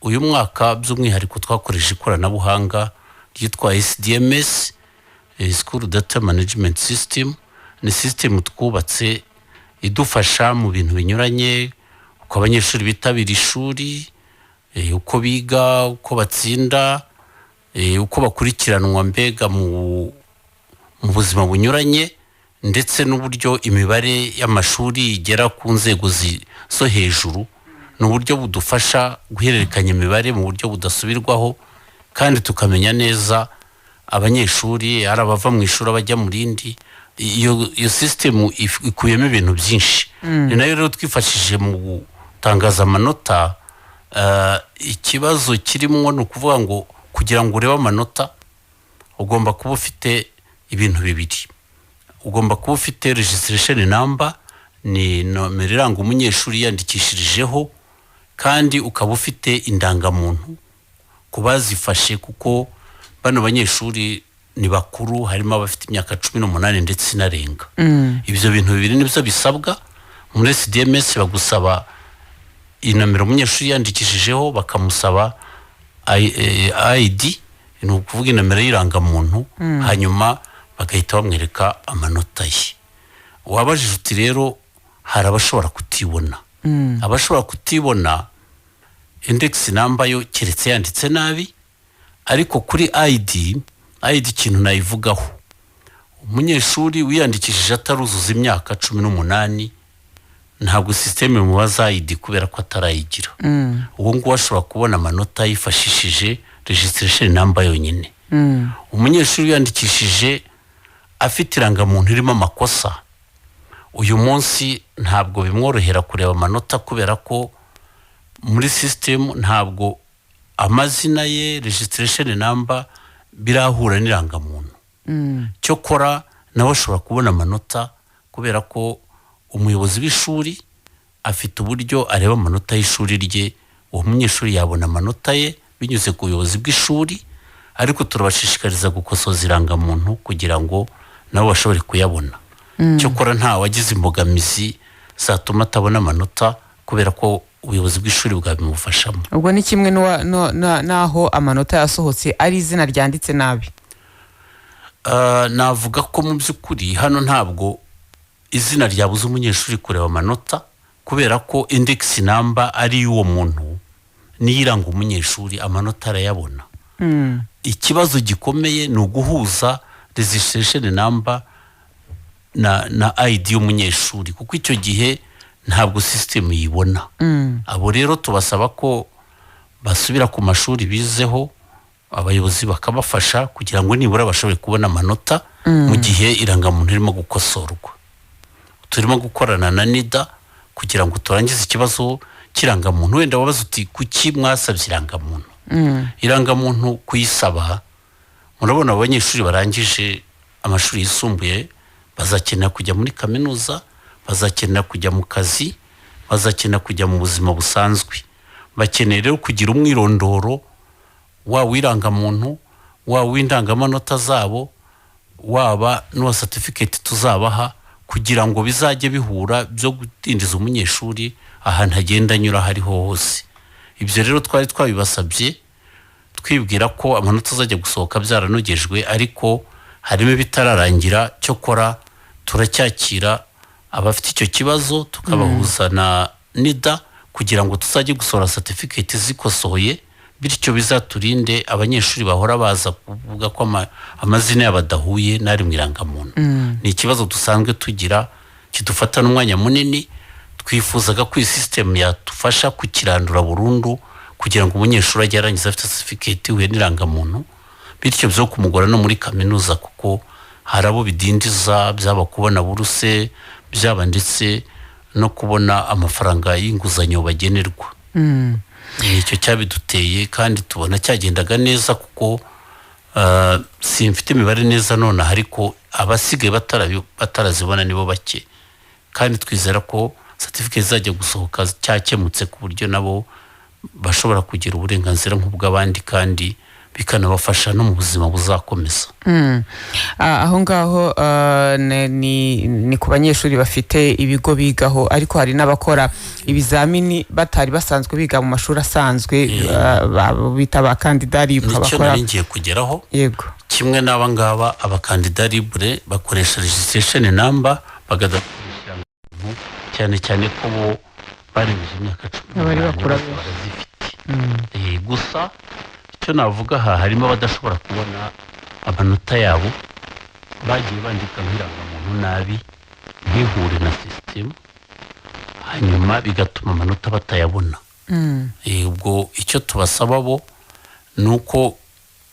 Uyu mwaka by'umwihariko twakoresheje ikoranabuhanga ryitwa SDMS, School Data Management System. Ni system twubatse idufasha mu bintu binyuranye: uko abanyeshuri bitabira ishuri, uko biga, uko batsinda, uko bakurikiranwa, mbega mu buzima bunyuranye, ndetse n'uburyo imibare y'amashuri igera ku nzego zo hejuru. Ni uburyo budufasha guhererekanya imibare mu buryo budasubirwaho, kandi tukamenya neza abanyeshuri, ari abava mu ishuri, abajya mu rindi. Iyo sisitemu ikubiyemo ibintu byinshi. Ni nayo rero twifashishije mu gutangaza amanota. Ikibazo kirimo ni ukuvuga ngo kugira ngo urebe amanota ugomba kuba ufite ibintu bibiri: ugomba kuba ufite registration number, ni nomero iranga umunyeshuri yiyandikishirijeho, kandi ukaba ufite indangamuntu ku bazifashe, kuko bano banyeshuri ni bakuru, harimo abafite imyaka 18 ndetse inarenga. Ibyo bintu bibiri nibyo bisabwa muri SDMS. Bagusaba inomero umunyeshuri yiyandikishijeho, bakamusaba ID, ni ukuvuga inomero y'irangamuntu, hanyuma bagahita bamwereka amanota ye. Wabajije uti rero hari abashobora kutibona. Abashobora kutibona, index number yo keretse yanditse nabi, ariko kuri ID ikintu nayivugaho, umunyeshuri wiyandikishije ataruzuza imyaka 18 ntabwo sisiteme imubaza ID kubera ko atarayigira. Uwo nguwo ashobora kubona amanota yifashishije registration number yonyine. Umunyeshuri wiyandikishije afite irangamuntu irimo amakosa, uyu munsi ntabwo bimworohera kureba amanota, kubera ko muri sisitemu ntabwo amazina ye, registration number birahura n'irangamuntu. Cyokora nawe ashobora kubona amanota, kubera ko umuyobozi w'ishuri afite uburyo areba amanota y'ishuri rye. Uwo munyeshuri yabona amanota ye binyuze ku buyobozi bw'ishuri, ariko turabashishikariza gukosoza irangamuntu kugira ngo nabo bashobore kuyabona. Cyokora nta wagize imbogamizi zatuma atabona amanota, kubera ko ubuyobozi bw'ishuri bwabimufashamo. Ubwo ni kimwe n'aho amanota yasohotse ari izina ryanditse nabi? Navuga ko mu by'ukuri hano ntabwo izina ryabuze umunyeshuri kureba amanota, kubera ko index number ari iy'uwo muntu, niyo iranga umunyeshuri, amanota arayabona. Ikibazo gikomeye ni uguhuza registration number na ID y'umunyeshuri, kuko icyo gihe ntabwo sisitemu yibona. Abo rero tubasaba ko basubira ku mashuri bizeho, abayobozi bakabafasha kugira ngo nibura bashobore kubona amanota mu gihe irangamuntu irimo gukosorwa. Turimo gukorana na NIDA kugira ngo turangize ikibazo cy'irangamuntu. Wenda wabaza uti kuki mwasabye irangamuntu? Irangamuntu kuyisaba, murabona abanyeshuri barangije amashuri yisumbuye bazakenera kujya muri kaminuza, bazakenera kujya mu kazi, bazakenera kujya mu buzima busanzwe. Bakeneye rero kugira umwirondoro waba uw'irangamuntu, waba uw'indangamanota zabo, waba n'uwa certificate tuzabaha, kugira ngo bizajye bihura byo gudindiza umunyeshuri ahantu agenda anyura aho ariho hose. Ibyo rero twari twabibasabye twibwira ko amanota azajya gusohoka byaranogejwe, ariko harimo ibitararangira. Cyokora turacyakira abafite icyo kibazo, tukabahuza na NIDA kugira ngo tuzajye gusohora certificate zikosoye, bityo bizaturinde abanyeshuri bahora baza kuvuga ko amazina yabo adahuye n'ari mu irangamuntu. Ni ikibazo dusanzwe tugira kidufata n'umwanya munini. Twifuzaga ko iyi sisitemu yadufasha kukirandura burundu, kugira ngo umunyeshuri ajye arangiza afite certificate ihuye n'irangamuntu, bityo byo kumugora no muri kaminuza, kuko hari abo bidindiza, byaba kubona buruse, byaba ndetse no kubona amafaranga y'inguzanyo bagenerwa. Ni icyo cyabiduteye, kandi tubona cyagendaga neza, kuko simfite imibare neza nonaha, ariko abasigaye batarazibona nibo bake, kandi twizera ko certificate zizajya gusohoka cyakemutse, ku buryo nabo bashobora kugira uburenganzira nk'ubw'abandi kandi Bikanabafasha no mu buzima buzakomeza. Aho ngaho ni ku banyeshuri bafite ibigo bigaho, ariko hari n'abakora ibizamini batari basanzwe biga mu mashuri asanzwe, bita ba candidats Nicyo bakora. nari ngiye kugeraho. Yego. Kimwe n'aba ngaba, abakandida libre bakoresha registration number, bagadakoresha, cyane cyane ko bo barengeje imyaka cumi Abari n'umunani bakura bose benshi. barazifite. Gusa icyo navuga aha, harimo abadashobora kubona amanota yabo, bagiye bandika nk'irangamuntu nabi, ntihure na sisitemu, hanyuma bigatuma amanota batayabona. Ubwo icyo tubasaba bo ni uko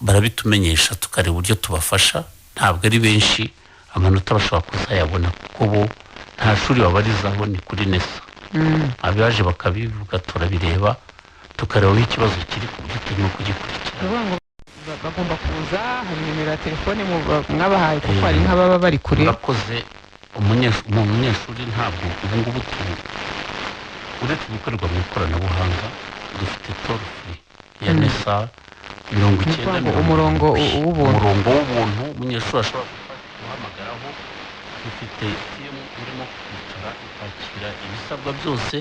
barabitumenyesha, tukareba uburyo tubafasha. Ntabwo ari benshi, amanota bashobora kuzayabona kuko bo nta shuri babarizaho, ni kuri NESA. Abaje bakabivuga, turabireba, tukareba aho ikibazo kiri ku buryo turimo kugikurikirana. Ni ukuvuga ngo bagomba kuza, hari nimero ya telefone mwabahaye, kuko hari nk'ababa bari kure. Murakoze. Umunyeshuri ntabwo ubu ngubu uretse gukorerwa mu ikoranabuhanga, dufite toll free ya NESA mirongo Ni icyenda ukuvuga ngo mirongo umurongo irindwi. w'ubuntu. Umurongo w'ubuntu umunyeshuri ashobora guhamagaraho. Dufite team irimo kwicara ikakira ibisabwa byose,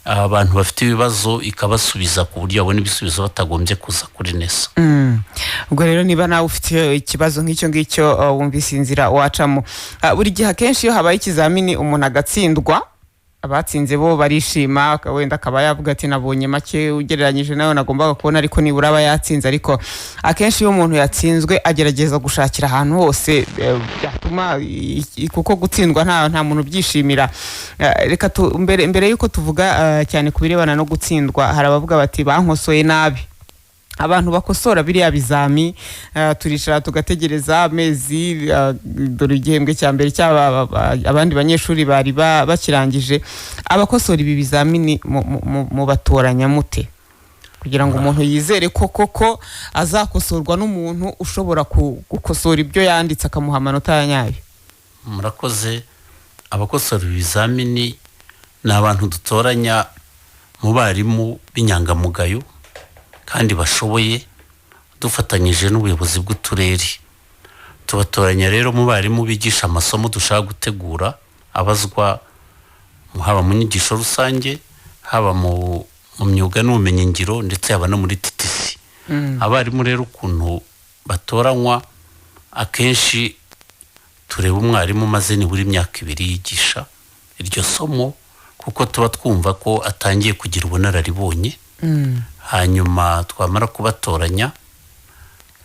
abantu bafite ibibazo ikabasubiza ku buryo babona ibisubizo batagombye kuza kuri NESA. Ubwo rero niba nawe ufite ikibazo nk'icyo ngicyo, wumvise inzira wacamo. Buri gihe akenshi iyo habaye ikizamini umuntu agatsindwa, abatsinze bo barishima, wenda akaba yavuga ati: "Nabonye make ugereranyije nayo nagombaga kubona," ariko nibura aba yatsinze. Ariko akenshi iyo umuntu yatsinzwe agerageza gushakira ahantu hose byatuma kuko gutsindwa nta muntu ubyishimira. Reka mbere y'uko tuvuga cyane ku birebana no gutsindwa, hari abavuga bati: "Bankosoye nabi." Abantu bakosora biriya bizami, turicara tugategereza amezi, dore igihembwe cya mbere cy'aba abandi banyeshuri bari bakirangije. Abakosora ibi bizamini mubatoranya mute kugira ngo umuntu yizere ko koko azakosorwa n'umuntu ushobora gukosora ibyo yanditse, akamuha amanota ya nyayo? Murakoze. Abakosora ibizamini ni abantu dutoranya mu barimu b'inyangamugayo kandi bashoboye, dufatanyije n'ubuyobozi bw'uturere. Tubatoranya rero mu barimu bigisha amasomo dushaka gutegura abazwa, haba mu nyigisho rusange, haba mu myuga n'ubumenyingiro, ndetse haba no muri TTC. Abarimu rero ukuntu batoranywa, akenshi tureba umwarimu umaze nibura imyaka 2 yigisha iryo somo, kuko tuba twumva ko atangiye kugira ubunararibonye. Hanyuma twamara kubatoranya,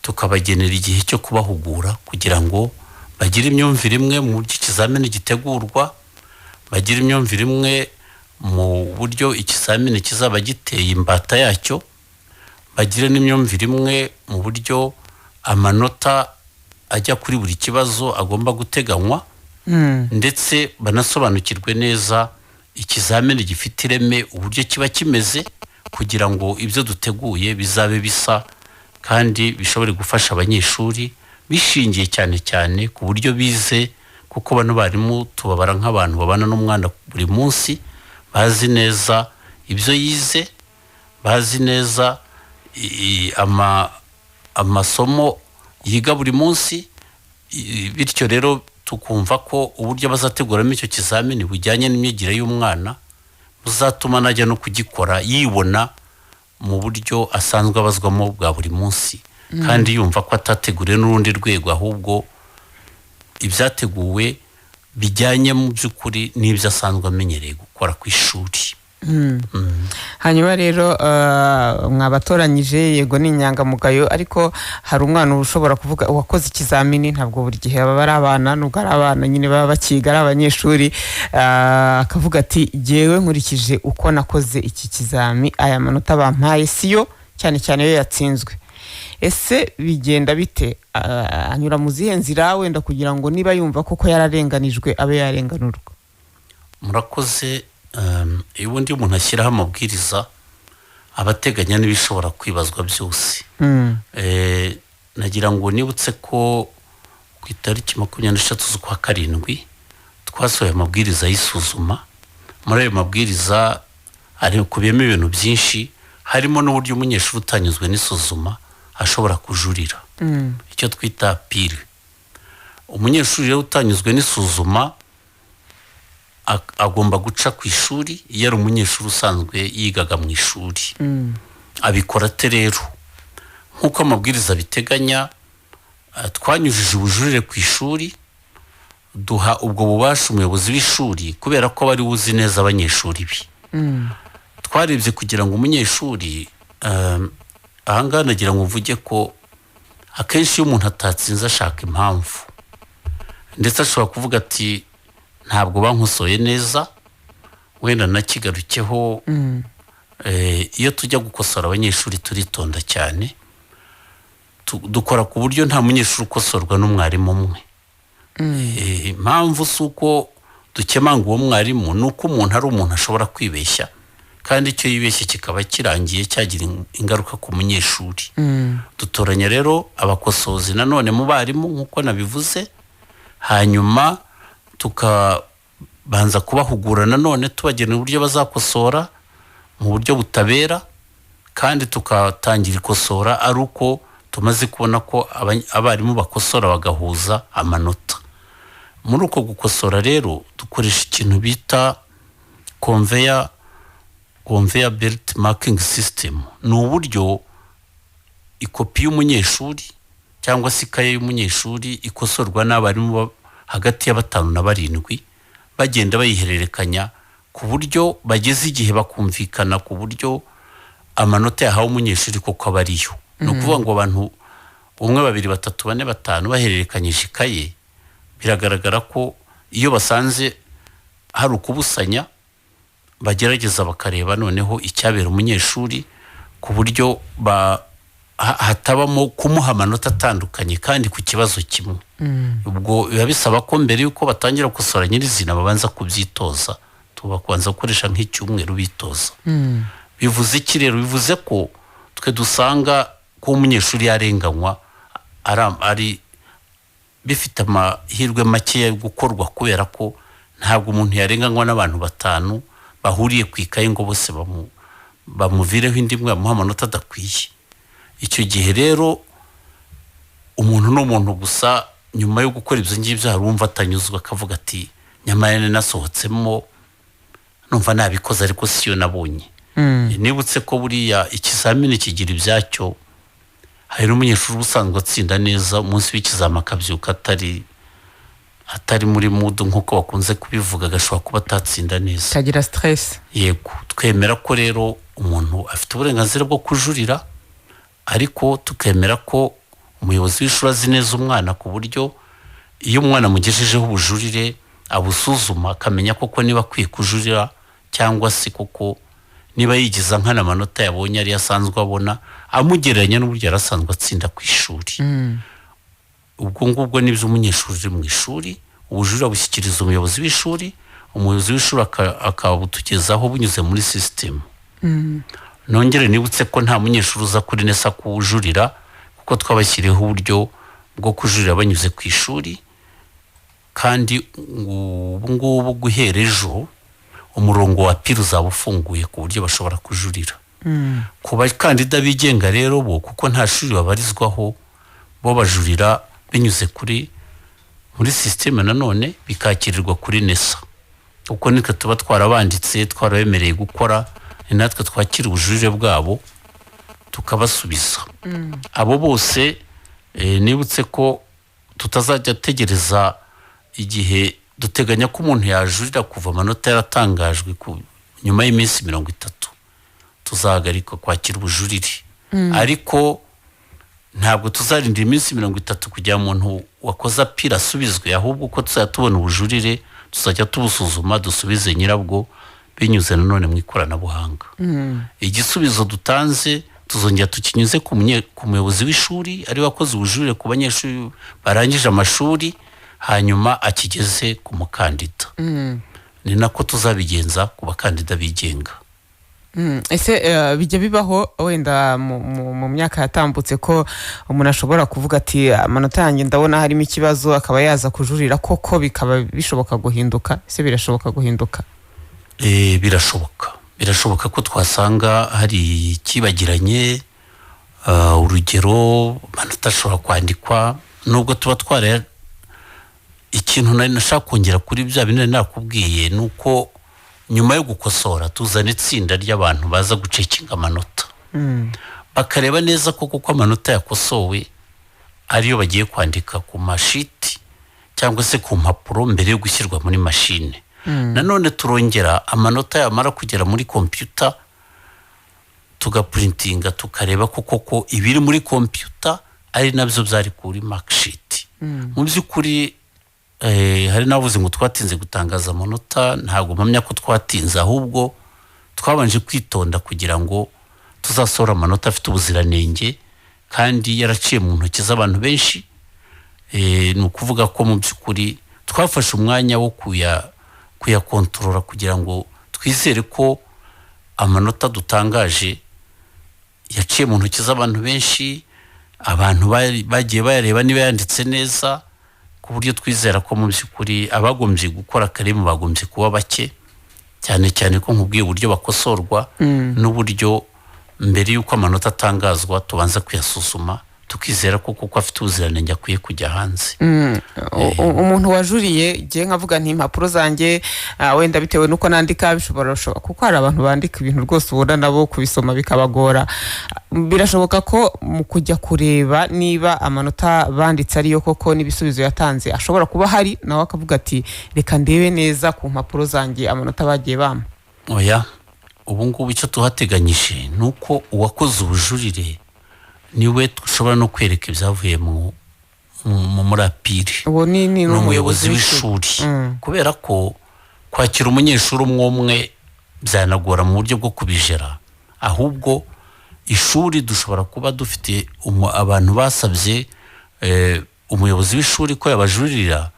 tukabagenera igihe cyo kubahugura kugira ngo bagire imyumvire imwe mu buryo ikizamini gitegurwa, bagire imyumvire imwe mu buryo ikizamini kizaba giteye, imbata yacyo, bagire n'imyumvire imwe mu buryo amanota ajya kuri buri kibazo agomba guteganywa, ndetse banasobanukirwe neza ikizamini gifite ireme uburyo kiba kimeze, kugira ngo ibyo duteguye bizabe bisa kandi bishobore gufasha abanyeshuri, bishingiye cyane cyane ku buryo bize, kuko bano barimu tubabara nk'abantu babana n'umwana buri munsi, bazi neza ibyo yize, bazi neza amasomo yiga buri munsi. Bityo rero tukumva ko uburyo bazateguramo icyo kizamini bujyanye n'imyigire y'umwana buzatuma najya no kugikora yibona mu buryo asanzwe abazwamo bwa buri munsi, kandi yumva ko atateguriwe n'urundi rwego, ahubwo ibyateguwe bijyanye mu by'ukuri n'ibyo asanzwe amenyereye gukora ku ishuri. Hanyuma rero mwabatoranyije, yego ni inyangamugayo, ariko hari umwana ushobora kuvuga uwakoze ikizamini, ntabwo buri gihe baba ari abana, nubwo ari abana nyine baba bakiga ari abanyeshuri, akavuga ati: "Jyewe nkurikije uko nakoze iki kizami, aya manota bampaye siyo," cyane cyane iyo yatsinzwe. Ese bigenda bite? Anyura mu zihe nzira wenda kugira ngo niba yumva koko yararenganijwe abe yarenganurwa? Murakoze. Iyo ubundi umuntu ashyiraho amabwiriza, aba ateganya n'ibishobora kwibazwa byose. Nagira ngo nibutse ko ku itariki 23 z'ukwa karindwi twasohoye amabwiriza y'isuzuma. Muri ayo mabwiriza hakubiyemo ibintu byinshi, harimo n'uburyo umunyeshuri utanyuzwe n'isuzuma ashobora kujurira, icyo twita appeal. Umunyeshuri rero utanyuzwe n'isuzuma agomba guca ku ishuri iyo ari umunyeshuri usanzwe yigaga mu ishuri. Abikora ate rero? Nk'uko amabwiriza abiteganya, twanyujije ubujurire ku ishuri, duha ubwo bubasha umuyobozi w'ishuri kubera ko aba ari we uzi neza abanyeshuri be. Twarebye kugira ngo umunyeshuri, ahangaha nagira ngo mvuge ko akenshi iyo umuntu atatsinze ashaka impamvu, ndetse ashobora kuvuga ati: "Ntabwo bankosoye neza." Wenda nakigarukeho. Iyo tujya gukosora abanyeshuri turitonda cyane. Dukora ku buryo nta munyeshuri ukosorwa n'umwarimu umwe. Impamvu si uko dukemanga uwo mwarimu, ni uko umuntu ari umuntu, ashobora kwibeshya, kandi icyo yibeshye kikaba kirangiye cyagira ingaruka ku munyeshuri. Dutoranya rero abakosozi nanone mu barimu nk'uko nabivuze, hanyuma tukabanza kubahugura nanone, tubagenera uburyo bazakosora mu buryo butabera, kandi tukatangira ikosora ari uko tumaze kubona ko abarimu bakosora bagahuza amanota. Muri uko gukosora rero dukoresha ikintu bita conveyor belt marking system. Ni uburyo ikopi y'umunyeshuri cyangwa se ikaye y'umunyeshuri ikosorwa n'abarimu hagati ya batanu na barindwi, bagenda bayihererekanya ku buryo bageze igihe bakumvikana ku buryo amanota yahawe umunyeshuri koko aba ariyo. Ni ukuvuga ngo abantu umwe, babiri, batatu, bane, batanu bahererekanyije ikaye, biragaragara ko iyo basanze hari ukubusanya bagerageza bakareba noneho icyabera umunyeshuri ku buryo hatabamo kumuha amanota atandukanye kandi ku kibazo kimwe. Ubwo biba bisaba ko mbere y'uko batangira gukosora nyirizina babanza kubyitoza, tubabanza gukoresha nk'icyumweru bitoza. Bivuze iki rero? Bivuze ko twe dusanga ko umunyeshuri yarenganywa ari bifite amahirwe makeya yo gukorwa, kubera ko ntabwo umuntu yarenganywa n'abantu batanu bahuriye ku ikayi ngo bose bamuvireho indi imwe bamuha amanota adakwiye. Icyo gihe rero umuntu ni umuntu gusa. Nyuma yo gukora ibyo ngibyo hari uwumva atanyuzwe, akavuga ati: "Nyamara nasohotsemo numva nabikoze, ariko siyo nabonye." Nibutse ko buriya ikizamini kigira ibyacyo. Hari n'umunyeshuri uba usanzwe atsinda neza, umunsi w'ikizami akabyuka atari muri mood nk'uko bakunze kubivuga, agashobora kuba atatsinda neza. Kagira stress. Yego. Twemera ko rero umuntu afite uburenganzira bwo kujurira, ariko tukemera ko umuyobozi w'ishuri azi neza umwana, ku buryo iyo umwana amugejejeho ubujurire abusuzuma, akamenya koko niba akwiye kujurira cyangwa se koko niba yigiza nkana amanota yabonye ariyo asanzwe abona, amugereranya n'uburyo yari asanzwe atsinda ku ishuri. Ubwo ngubwo nibyo umunyeshuri uri mu ishuri, ubujurire abushyikiriza umuyobozi w'ishuri, umuyobozi w'ishuri akabutugezaho bunyuze muri sisitemu. Nongere nibutse ko nta munyeshuri uza kuri NESA kuwujurira, kuko twabashyiriyeho uburyo bwo kujurira banyuze ku ishuri. Kandi ubu ngubu guhera ejo umurongo wa appeal uzaba ufunguye ku buryo bashobora kujurira. Ku bakandida bigenga rero bo, kuko nta shuri babarizwaho, bo bajurira binyuze muri sisiteme nanone, bikakirirwa kuri NESA, kuko nitwe tuba twarabanditse, twarabemereye gukora, ni natwe twakira ubujurire bwabo tukabasubiza abo bose. Nibutse ko tutazajya tegereza igihe. Duteganya ko umuntu yajurira kuva amanota yaratangajwe, ku nyuma y'iminsi 30 tuzahagarika kwakira ubujurire, ariko ntabwo tuzarindira iminsi 30 kugira umuntu wakoze appeal asubizwe. Ahubwo uko tuzajya tubona ubujurire tuzajya tubusuzuma, dusubize nyirabwo binyuze nanone mu ikoranabuhanga. Igisubizo dutanze tuzongera tukinyuze ku muyobozi w'ishuri ari we wakoze ubujurire ku banyeshuri barangije amashuri, hanyuma akigeze ku mukandida. Ni nako tuzabigenza ku bakandida bigenga. Ese bijya bibaho wenda mu myaka yatambutse ko umuntu ashobora kuvuga ati: "Amanota yanjye ndabona harimo ikibazo," akaba yaza kujurira koko bikaba bishoboka guhinduka? Ese birashoboka guhinduka? Birashoboka ko twasanga hari ikibagiranye. Urugero amanota ashobora kwandikwa nubwo tuba twara. Ikintu nari nashaka kongera kuri bya bindi nari nakubwiye ni uko nyuma yo gukosora tuzana itsinda ry'abantu baza gucheckinga amanota, bakareba neza ko kuko amanota yakosowe ariyo bagiye kwandika ku mashiti cyangwa se ku mpapuro mbere yo gushyirwa muri mashine. Nanone turongera, amanota yamara kugera muri kompiyuta, tugaprintinga, tukareba ko koko ibiri muri kompiyuta ari nabyo byari kuri mark sheet. Mu by'ukuri hari n'abavuze ngo twatinze gutangaza amanota. Ntabwo mpamya ko twatinze, ahubwo twabanje kwitonda kugira ngo tuzasohora amanota afite ubuziranenge kandi yaraciye mu ntoki z'abantu benshi. Ni ukuvuga ko mu by'ukuri twafashe umwanya wo kuyakontorora kugira ngo twizere ko amanota dutangaje yaciye mu ntoki z'abantu benshi, abantu bagiye bayareba niba yanditse neza, ku buryo twizera ko mu by'ukuri abagombye gukora claim bagombye kuba bake cyane, cyane ko nkubwiye uburyo bakosorwa n'uburyo mbere y'uko amanota atangazwa tubanza kuyasuzuma, tukizera ko kuko afite ubuziranenge akwiye kujya hanze. Umuntu wajuriye, igihe nkavuga nti impapuro zanjye, wenda bitewe n'uko nandika, bishobora kuko hari abantu bandika ibintu rwose ubona nabo kubisoma bikabagora, birashoboka ko mu kujya kureba niba amanota banditse ariyo koko n'ibisubizo yatanze ashobora kuba hari, nawe akavuga ati reka ndebe neza ku mpapuro zanjye amanota bagiye bampa? Oya, ubu ngubu icyo tuhateganyije ni uko uwakoze ubujurire niwe dushobora no kwereka ibyavuye muri appeal. Uwo ni Ni umuyobozi w'ishuri, kubera ko kwakira umunyeshuri umwe umwe byanagora mu buryo bwo kubijera. Ahubwo ishuri dushobora kuba dufite abantu basabye umuyobozi w'ishuri ko yabajuririra,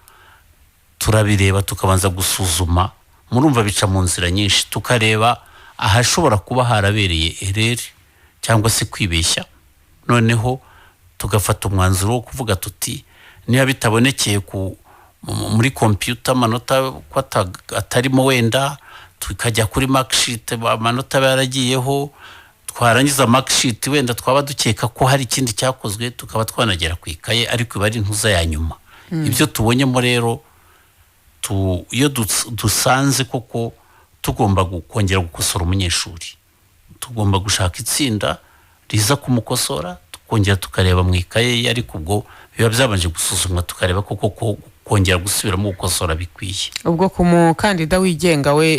turabireba, tukabanza gusuzuma. Murumva bica mu nzira nyinshi, tukareba ahashobora kuba harabereye erreur cyangwa se kwibeshya, noneho tugafata umwanzuro wo kuvuga tuti niba bitabonekeye muri kompiyuta amanota ko atarimo, wenda tukajya kuri mark sheet amanota aba yaragiyeho, twarangiza mark sheet wenda twaba dukeka ko hari ikindi cyakozwe, tukaba twanagera ku ikaye, ariko iba ari intuza ya nyuma. Ibyo tubonyemo rero, iyo dusanze koko tugomba kongera gukosora umunyeshuri, tugomba gushaka itsinda riza kumukosora, tukongera tukareba mu ikaye ye, ariko ubwo biba byabanje gusuzumwa, tukareba ko koko kongera gusubiramo gukosora bikwiye. Ubwo ku mukandida wigenga we,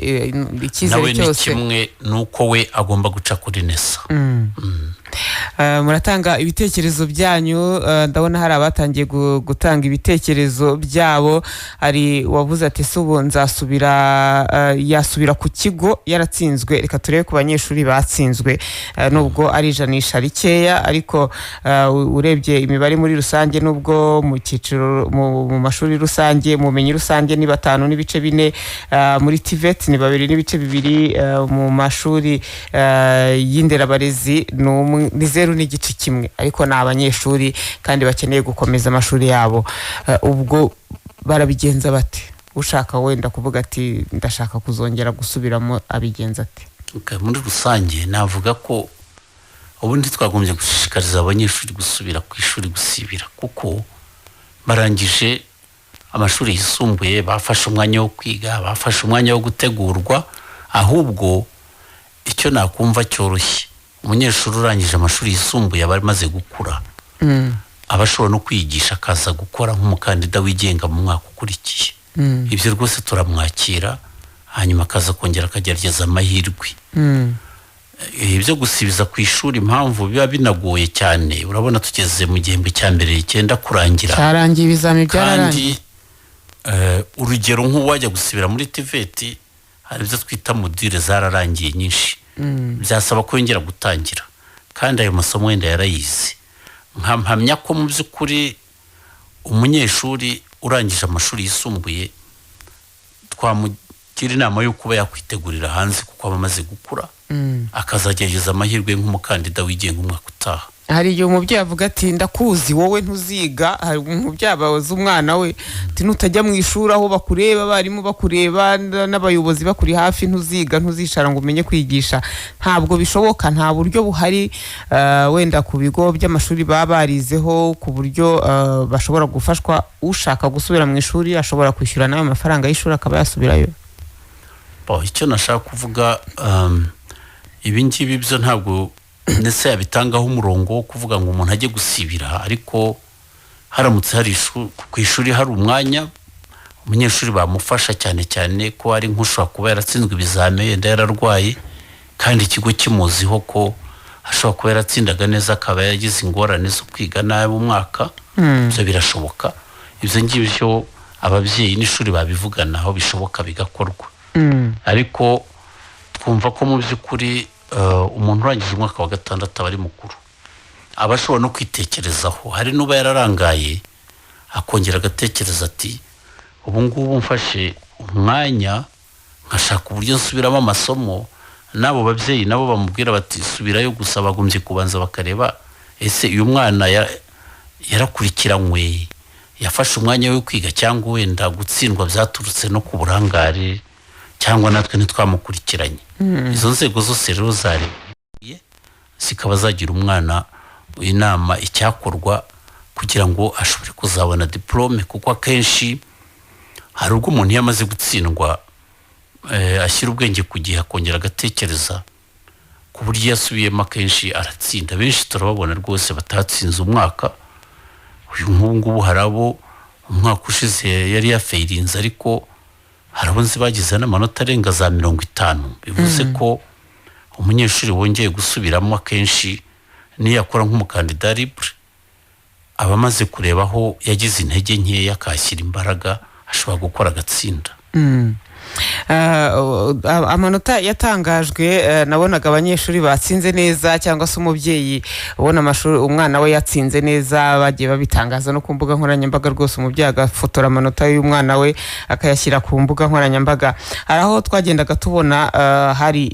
icyizere Nawe ni cyose kimwe, nuko we agomba guca kuri NESA. Muratanga ibitekerezo byanyu. Ndabona hari abatangiye gutanga ibitekerezo byabo. Hari uwavuze ati ese ubu nzasubira, yasubira ku kigo yaratsinzwe? Reka turebe ku banyeshuri batsinzwe, nubwo ari ijanisha rikeya, ariko urebye imibare muri rusange, nubwo mu cyiciro mu mashuri rusange, mu bumenyi rusange ni 5.4, muri TVET ni 2.2, mu mashuri y'inderabarezi ni ni 0.1, ariko ni abanyeshuri kandi bakeneye gukomeza amashuri yabo. Ubwo barabigenza bate? Ushaka wenda kuvuga ati ndashaka kuzongera gusubiramo, abigenza ate? Okay, muri rusange navuga ko ubundi twagombye gushishikariza abanyeshuri gusubira ku ishuri gusibira, kuko barangije amashuri yisumbuye, bafashe umwanya wo kwiga, bafashe umwanya wo gutegurwa. Ahubwo icyo nakumva cyoroshye, umunyeshuri urangije amashuri yisumbuye aba amaze gukura, aba ashobora no kwigisha, akaza gukora nk'umukandida wigenga mu mwaka ukurikiye. Ibyo rwose turamwakira, hanyuma akaza kongera akagerageza amahirwe. Ibyo gusibiza ku ishuri, impamvu biba binagoye cyane, urabona tugeze mu gihembwe cya mbere cyenda kurangira. Cyarangiye, ibizami byararangiye. Kandi urugero nk'uwajya gusubira muri TVET, hari ibyo twita module zararangiye nyinshi, byasaba ko yongera gutangira, kandi ayo masomo wenda yarayize. Nkampamya ko mu by'ukuri umunyeshuri urangije amashuri yisumbuye twamugira inama yo kuba yakwitegurira hanze, kuko aba amaze gukura, akazagerageza amahirwe nk'umukandida wigenga umwaka utaha. Hari igihe umubyeyi avuga ati: "Ndakuzi, wowe ntuziga." Hari umubyeyi abaza umwana we ati: "Nutajya mu ishuri aho bakureba, abarimu bakureba n'abayobozi bakuri hafi, ntuziga, ntuzicara ngo umenye kwigisha." Ntabwo bishoboka, nta buryo buhari wenda ku bigo by'amashuri baba barizeho ku buryo bashobora gufashwa. Ushaka gusubira mu ishuri ashobora kwishyura n'ayo mafaranga y'ishuri akaba yasubirayo? Bon, icyo nashaka kuvuga, ibi ngibi byo ntabwo ndetse yabitangaho umurongo wo kuvuga ngo umuntu ajye gusibira, ariko haramutse hari ku ishuri hari umwanya, umunyeshuri bamufasha, cyane cyane ko hari nk'ushobora kuba yaratsinzwe ibizame yenda yararwaye, kandi ikigo kimuziho ko ashobora kuba yaratsindaga neza, akaba yaragize ingorane zo kwiga nabi umwaka. Ibyo birashoboka. Ibyo ngibyo ababyeyi n'ishuri babivugana, aho bishoboka bigakorwa. Ariko twumva ko mu by'ukuri umuntu urangije umwaka wa gatandatu aba ari mukuru, aba ashobora no kwitekerezaho. Hari n'uba yararangaye akongera agatekereza ati: "Ubu ngubu mfashe umwanya nkashaka uburyo nsubiramo amasomo." N'abo babyeyi nabo bamubwira bati: "Subirayo." Gusa bagombye kubanza bakareba: ese uyu mwana yarakurikiranywe, yafashe umwanya wo kwiga, cyangwa wenda gutsindwa byaturutse no ku burangare, cyangwa natwe ntitwamukurikiranye? Izo nzego zose rero zarebye zikaba zagira umwana inama icyakorwa kugira ngo ashobore kuzabona diporome, kuko akenshi hari ubwo umuntu iyo amaze gutsindwa ashyira ubwenge ku gihe, akongera agatekereza, ku buryo iyo asubiyemo akenshi aratsinda. Benshi turababona rwose batatsinze umwaka uyu. Nk'ubu ngubu hari abo umwaka ushize yari yafailinze, ariko hari abo nzi bagize n'amanota arenga za 50. Bivuze ko umunyeshuri wongeye gusubiramo akenshi niyo akora nk'umukandida libre, aba amaze kureba aho yagize intege nkeya akahashyira imbaraga, ashobora gukora agatsinda. Amanota yatangajwe, nabonaga abanyeshuri batsinze neza cyangwa se umubyeyi ubona amashuri umwana we yatsinze neza, bagiye babitangaza no ku mbuga nkoranyambaga rwose, umubyeyi agafotora amanota y'umwana we akayashyira ku mbuga nkoranyambaga. Hari aho twagendaga tubona hari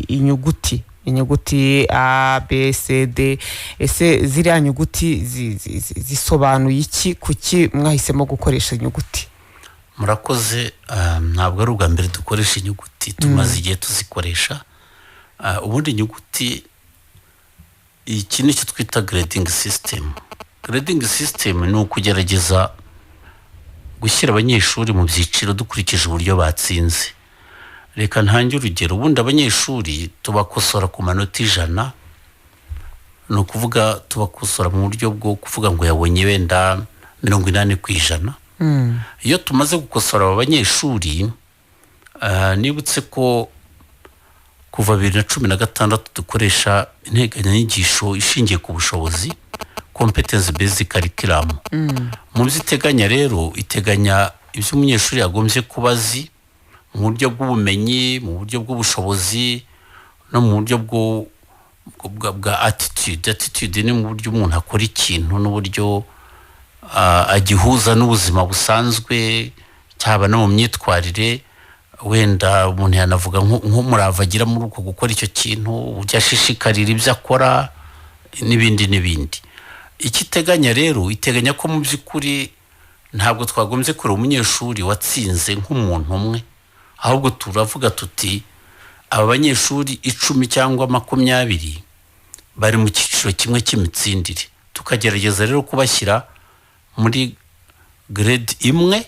inyuguti A, B, C, D. Ese ziriya nyuguti zisobanuye iki? Kuki mwahisemo gukoresha inyuguti? Murakoze. Ntabwo ari ubwa mbere dukoresha inyuguti, tumaze igihe tuzikoresha. Ubundi inyuguti, iki ni cyo twita grading system. Grading system ni ukugerageza gushyira abanyeshuri mu byiciro dukurikije uburyo batsinze. Reka ntange urugero. Ubundi abanyeshuri tubakosora ku manota 100, ni ukuvuga tubakosora mu buryo bwo kuvuga ngo yabonye wenda 80%. Iyo tumaze gukosora aba banyeshuri, nibutse ko kuva 2016 dukoresha integanyanyigisho ishingiye ku bushobozi, competence based curriculum. Mu byo iteganya rero, iteganya ibyo umunyeshuri yagombye kuba azi mu buryo bw'ubumenyi, mu buryo bw'ubushobozi no mu buryo bwa attitude. Attitude ni mu buryo umuntu akora ikintu n'uburyo agihuza n'ubuzima busanzwe, cyaba no mu myitwarire. Wenda umuntu yanavuga nk'umurava agira muri uko gukora icyo kintu, uburyo ashishikarira ibyo akora n'ibindi n'ibindi. Icyo iteganya rero, iteganya ko mu by'ukuri ntabwo twagombye kureba umunyeshuri watsinze nk'umuntu umwe, ahubwo turavuga tuti: aba banyeshuri 10 cyangwa 20 bari mu cyiciro kimwe cy'imitsindire. Tukagerageza rero kubashyira muri grade imwe,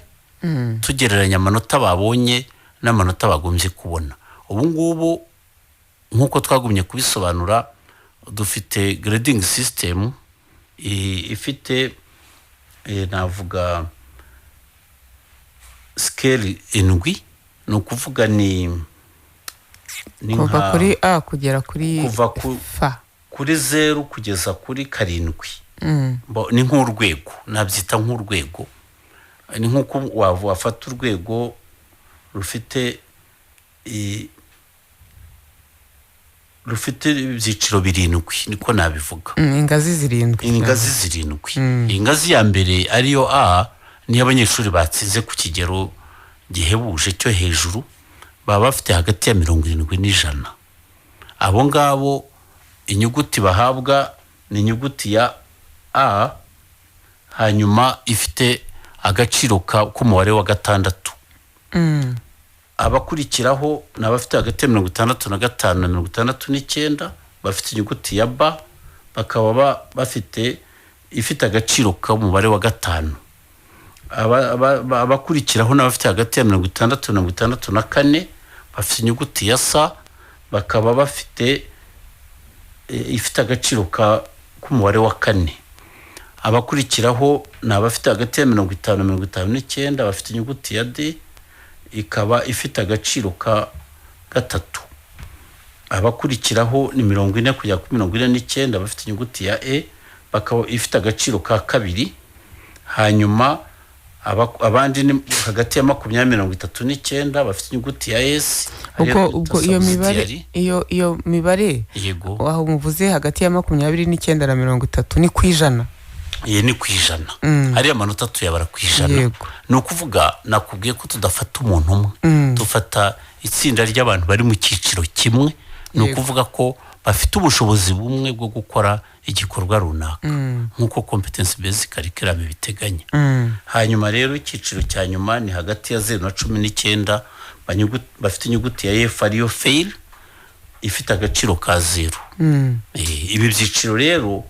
tugereranya amanota babonye n'amanota bagombye kubona. Ubu ngubu, nk'uko twagumye kubisobanura, dufite grading system ifite navuga scale indwi, ni ukuvuga ni kuva kuri A kugera kuri kuva F. Kuri 0 kugeza kuri 7. Ni nk'urwego, nabyita nk'urwego, ni nk'uko wafata urwego rufite ibyiciro birindwi, niko nabivuga. Ingazi zirindwi. Ingazi zirindwi. Ingazi ya mbere ariyo A niyo abanyeshuri batsinze ku kigero gihebuje cyo hejuru, baba bafite hagati ya 70 n'100. Abo ngabo inyuguti bahabwa ni inyuguti ya A, hanyuma ifite agaciro k'umubare wa 6. Abakurikiraho ni abafite hagati ya 65 na 69, bafite inyuguti ya B, bakaba bafite ifite agaciro k'umubare wa 5. Abakurikiraho ni abafite hagati ya 60 na 64, bafite inyuguti ya S, bakaba bafite ifite agaciro k'umubare wa 4. Abakurikiraho ni abafite hagati ya 50 na 59, bafite inyuguti ya D, ikaba ifite agaciro ka 3. Abakurikiraho ni 40 kugera kuri 49, bafite inyuguti ya E, bakaba ifite agaciro ka 2. Hanyuma abandi ni hagati ya 20 39, bafite inyuguti ya S, ariyo Ubwo twita ubwo iyo mibare subsidiary. Iyo mibare, Yego. aho muvuze hagati ya 29 na 30, ni ku ijana? Iyi ni ku ijana. Ariya manota tuyabara ku ijana. Ni ukuvuga, nakubwiye ko tudafata umuntu umwe, dufata itsinda ry'abantu bari mu cyiciro kimwe. Ni ukuvuga ko bafite ubushobozi bumwe bwo gukora igikorwa runaka, nk'uko competence based curriculum ibiteganya. Hanyuma rero icyiciro cya nyuma ni hagati ya 0 na 19, bafite inyuguti ya F, ariyo fail, ifite agaciro ka 0. Ibi byiciro rero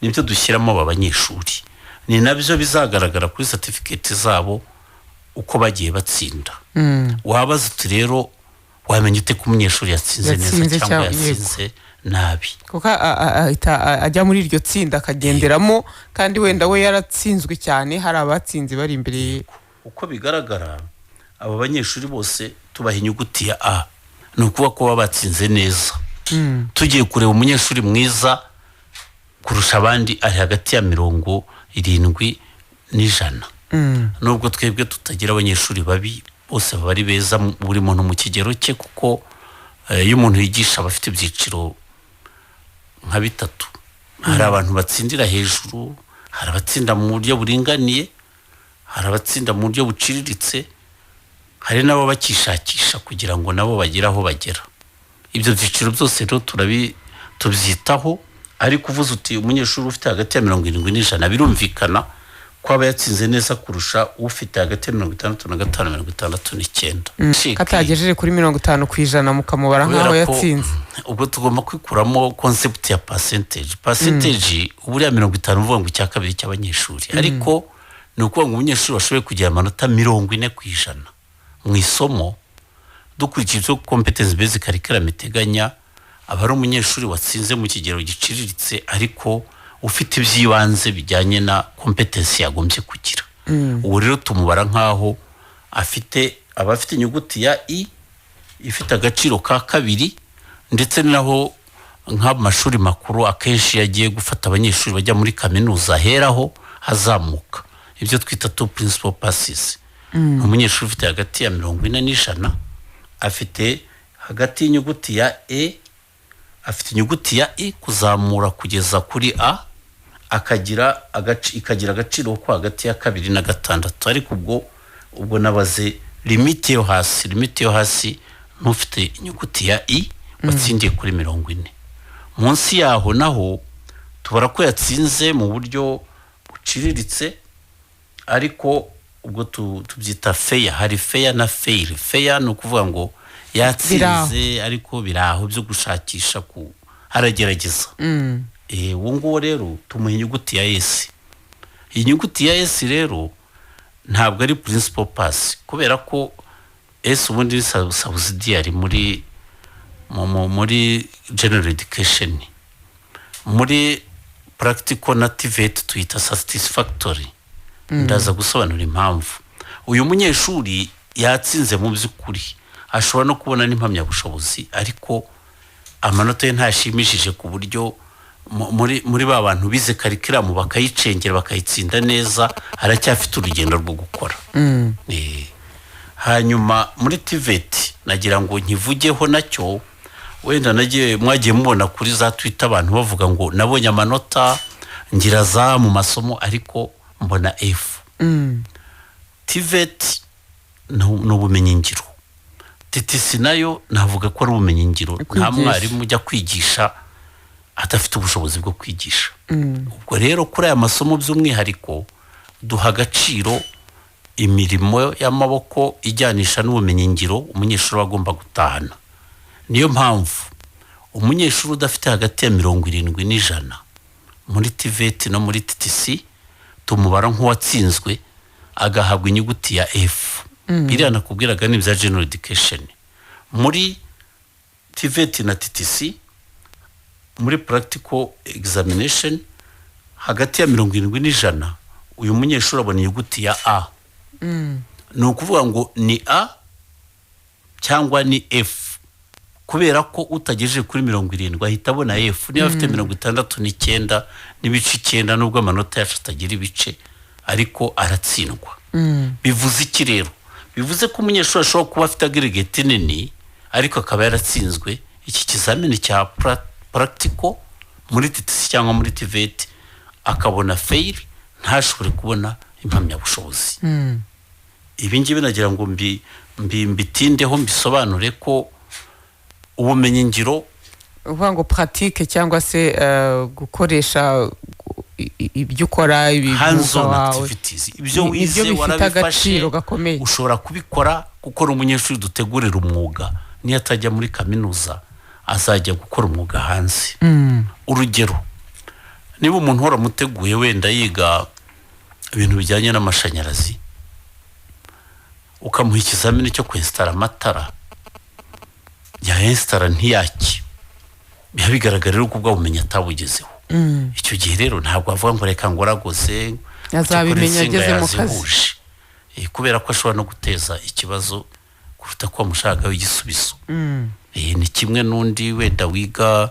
nibyo dushyiramo aba banyeshuri, ni nabyo bizagaragara kuri certificate zabo uko bagiye batsinda. Wabaza uti: "Rero wamenya ute ko umunyeshuri yatsinze neza Yatsinze cyangwa cyangwa- yatsinze nabi?" Kuko ahita ajya muri iryo tsinda akagenderamo, kandi wenda we yaratsinzwe cyane, hari abatsinze bari imbere ye. Uko bigaragara, aba banyeshuri bose tubaha inyuguti ya A, ni ukuvuga ko baba batsinze neza. Tugiye kureba umunyeshuri mwiza kurusha abandi, ari hagati ya 70 n'ijana, nubwo twebwe tutagira abanyeshuri babi, bose baba ari beza, buri muntu mu kigero cye, kuko iyo umuntu yigisha aba afite ibyiciro nka bitatu: hari abantu batsindira hejuru, hari abatsinda mu buryo buringaniye, hari abatsinda mu buryo buciriritse, hari n'abo bakishakisha kugira ngo nabo bagere aho bagera. Ibyo byiciro byose rero tubyitaho. Ariko uvuze uti umunyeshuri ufite hagati ya 70 n'ijana, birumvikana ko aba yatsinze neza kurusha ufite hagati ya 65 na 69. Katagejeje kuri 50% mukamubara nk'aho Kubera ko yatsinze. Ubwo tugomba kwikuramo concept ya percentage. Percentage buriya 50 uvuga ngo icya kabiri cy'abanyeshuri, ariko ni ukuvuga ngo umunyeshuri washoboye kugira amanota 40% mu isomo, dukurikije ibyo competence based curriculum iteganya, aba ari umunyeshuri watsinze mu kigero giciriritse, ariko ufite iby'ibanze bijyanye na competence yagombye kugira. Ubu rero tumubara nk'aho afite, aba afite inyuguti ya I ifite agaciro ka 2. Ndetse naho nk'amashuri makuru, akenshi iyo agiye gufata abanyeshuri bajya muri kaminuza, aheraho hazamuka ibyo twita two principal passes. Ni umunyeshuri ufite hagati ya 40 n'ijana, afite hagati y'inyuguti ya E, afite inyuguti ya I kuzamura kugeza kuri A, akagira ikagira agaciro ko hagati ya 2 na 6. Ariko ubwo nabaze limite yo hasi. Limite yo hasi n'ufite inyuguti ya I watsindiye kuri 40. Munsi yaho naho tubara ko yatsinze mu buryo buciriritse, ariko ubwo tubyita fair. Hari fair na fail. Fair ni ukuvuga ngo yatsinze ariko biraho byo gushakisha, ku aragerageza. Uwo nguwo rero tumuha inyuguti ya S. Iyi nyuguti ya S rero ntabwo ari principal pass, kubera ko S ubundi ni subsidiary muri general education. Muri practical na TVET tuyita satisfactory. Ndaza gusobanura impamvu. Uyu munyeshuri yatsinze mu by'ukuri, ashobora no kubona n'impamyabushobozi, ariko amanota ye ntashimishije ku buryo muri ba bantu bize curriculum bakayicengera bakayitsinda neza, aracyafite urugendo rwo gukora. Hanyuma muri TVET nagira ngo nkivugeho nacyo. Wenda nagiye mwagiye mubona kuri za Twitter abantu bavuga ngo nabonye amanota, ngira za mu masomo, ariko mbona F. TVET ni ubumenyingiro. TTC nayo navuga ko ari ubumenyingiro. Nta Kwigisha. mwarimu ujya kwigisha. Adafite ubushobozi bwo kwigisha. Ubwo rero kuri aya masomo by'umwihariko duha agaciro imirimo y'amaboko ijyanisha n'ubumenyingiro umunyeshuri aba agomba gutahana. Niyo mpamvu umunyeshuri udafite hagati ya 70 n'100 muri TVET no muri TTC tumubara nk'uwatsinzwe, agahabwa inyuguti ya F. Iriya nakubwiraga ni ibya general education. Muri TVET na TTC, muri practical examination, hagati ya 70 n'100, uyu munyeshuri abona inyuguti ya A. Ni ukuvuga ngo ni A cyangwa ni F, kubera ko utagejeje kuri 70 ahita abona F. Niba afite 69.9, nubwo amanota yacu atagira ibice, ariko aratsindwa. Bivuze iki rero? Bivuze ko umunyeshuri ashobora kuba afite aggregate nini, ariko akaba yaratsinzwe iki kizamini cya practical muri TTC cyangwa muri TVET, akabona fail, ntashobore kubona impamyabushobozi. Ibi ngibi nagira ngo mbitindeho, mbisobanure ko ubumenyingiro Uvuga ngo pratique cyangwa se gukoresha ibyo ukora, ibi hands on umwuga wawe. activities, ibyo Nibyo wize bifite warabifashe, agaciro gakomeye. ushobora kubikora, kuko ni umunyeshuri dutegurira umwuga. Niyo atajya muri kaminuza, azajya gukora umwuga hanze. Urugero, niba umuntu waramuteguye wenda yiga ibintu bijyanye n'amashanyarazi, ukamuha ikizamini cyo kwesitara amatara, yayesitara ntiyake, biba bigaragara rero ko ubwo bumenyi atabugezeho. Icyo gihe rero ntabwo avuga ngo reka ngo uragoze. Azabimenya ageze mu kazi. Yazihuje. Kubera ko ashobora no guteza ikibazo kuruta ko wamushakaho igisubizo. Ni kimwe n'undi wenda wiga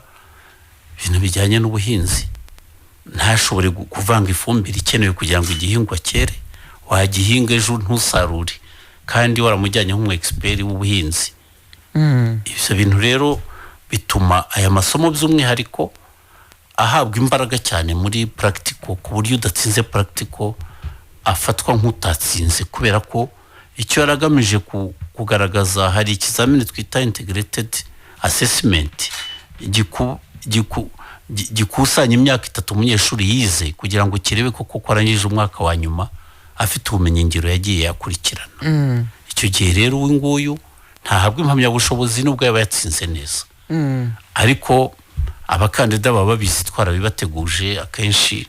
ibintu bijyanye n'ubuhinzi, ntashobore kuvanga ifumbire ikenewe kugira ngo igihingwa cyere. Wagihinga ejo ntusarure, kandi waramujyanye nk'umu expert w'ubuhinzi. Ibyo bintu rero bituma aya masomo by'umwihariko ahabwa imbaraga cyane muri practical, ku buryo udatsinze practical afatwa nk'utatsinze, kubera ko icyo yari agamije kugaragaza, hari ikizamini twita integrated assessment gikusanya imyaka 3 umunyeshuri yize, kugira ngo kirebe ko koko arangije umwaka wa nyuma afite ubumenyingiro yagiye akurikirana. Icyo gihe rero uyu nguyu ntahabwa impamyabushobozi nubwo yaba yatsinze neza. Ariko abakandida baba babizi, twarabibateguje. Akenshi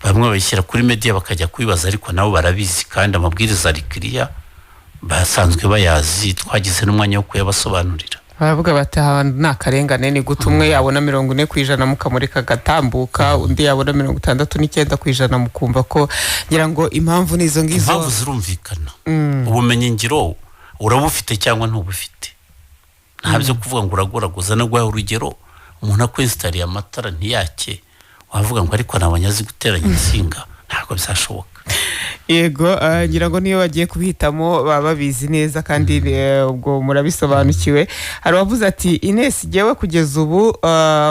bamwe babishyira kuri media bakajya kubibaza, ariko nabo barabizi, kandi amabwiriza ari kiriya, basanzwe bayazi, twagize n'umwanya wo kuyabasobanurira. Baravuga bati aha ni akarengane, ni gute umwe yabona 40% mukamureka agatambuka, undi yabona 69% mukumva ko, ngira ngo impamvu ni izo ngizo. Impamvu zirumvikana. Ubumenyingiro urabufite cyangwa ntubufite, nta byo kuvuga ngo uragoragoza. No guha urugero, umuntu akwesitariye amatara ntiyake, wavuga ngo ariko ntabonye azi guteranya insinga? Ntabwo bizashoboka. Yego, ngira ngo niyo bagiye kubihitamo baba babizi neza, kandi ubwo murabisobanukiwe. Hari uwavuze ati: "Ines, jyewe kugeza ubu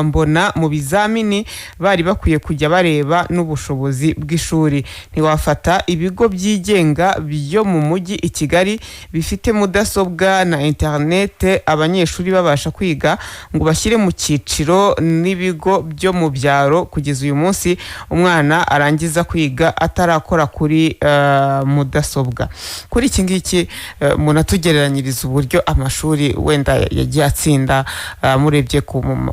mbona mu bizamini bari bakwiye kujya bareba n'ubushobozi bw'ishuri. Ntiwafata ibigo byigenga byo mu mujyi i Kigali bifite mudasobwa na interinete, abanyeshuri babasha kwiga, ngo bashyire mu cyiciro n'ibigo byo mu byaro. Kugeza uyu munsi umwana arangiza kwiga atarakora kuri mudasobwa." Kuri iki ngiki munatugereranyiriza uburyo amashuri wenda yagiye atsinda, murebye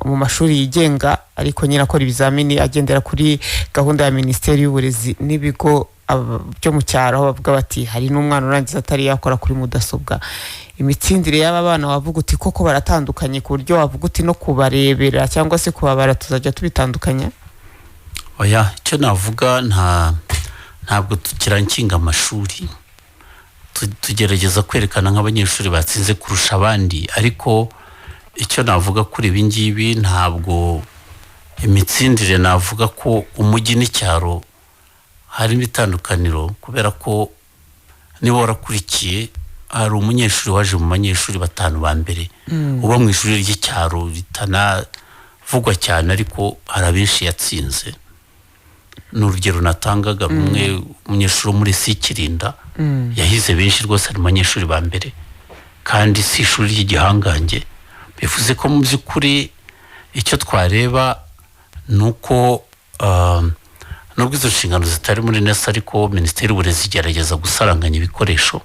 mu mashuri yigenga ariko nyine akora ibizamini agendera kuri gahunda ya Minisiteri y'Uburezi, n'ibigo byo mu cyaro, aho bavuga bati hari n'umwana urangiza atari yakora kuri mudasobwa. Imitsindire y'aba bana, wavuga uti koko baratandukanye, ku buryo wavuga uti no kubarebera cyangwa se kubabara tuzajya tubitandukanya? Oya, icyo navuga, ntabwo tukirankinga amashuri. Tugerageza kwerekana nk'abanyeshuri batsinze kurusha abandi, ariko icyo navuga kuri ibi ngibi, ntabwo imitsindire navuga ko umujyi n'icyaro harimo itandukaniro, kubera ko niba warakurikiye, hari umunyeshuri waje mu banyeshuri batanu ba mbere uba mu ishuri ry'icyaro ritanavugwa cyane, ariko hari abenshi yatsinze. Ni urugero natangaga rumwe, umunyeshuri wo muri Sikirinda yahize benshi rwose, ari mu banyeshuri ba mbere, kandi si ishuri ry'igihangange. Bivuze ko mu by'ukuri icyo twareba Ni uko nubwo izo nshingano zitari muri NESA, ariko Minisiteri y'Uburezi igerageza gusaranganya ibikoresho.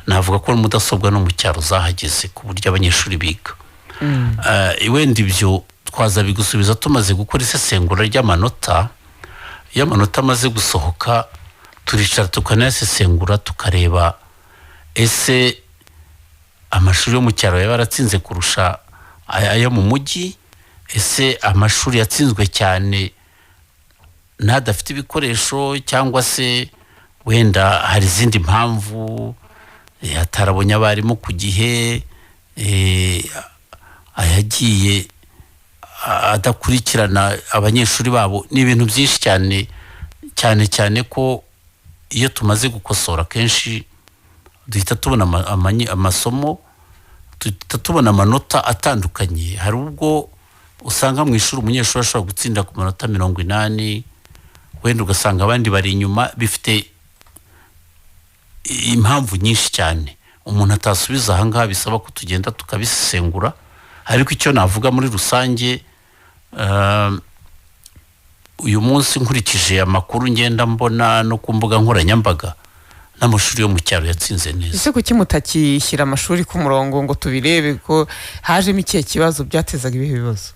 Navuga ko mudasobwa no mu cyaro zahageze ku buryo abanyeshuri biga. Wenda ibyo twaza bigusubiza tumaze gukora isesengura ry'amanota. Iyo amanota amaze gusohoka, turicara tukanayasesengura, tukareba ese amashuri yo mu cyaro yaba yaratsinze kurusha ayo mu mujyi, ese amashuri yatsinzwe cyane n'adafite ibikoresho, cyangwa se wenda hari izindi mpamvu, atarabonye abarimu ku gihe, ayagiye adakurikirana abanyeshuri babo. Ni ibintu byinshi cyane cyane cyane ko iyo tumaze gukosora, kenshi duhita tubona amasomo, duhita tubona amanota atandukanye. Hari ubwo usanga mu ishuri umunyeshuri ashobora gutsinda ku manota 80, wenda ugasanga abandi bari inyuma. Bifite impamvu nyinshi cyane umuntu atasubiza ahangaha, bisaba ko tugenda tukabisesengura. Ariko icyo navuga muri rusange, uyu munsi nkurikije amakuru ngenda mbona no ku mbuga nkoranyambaga, n'amashuri yo mu cyaro yatsinze neza. Ese kuki mutakishyira amashuri ku murongo ngo tubirebe ko hajemo ikihe kibazo, byatezaga ibihe bibazo?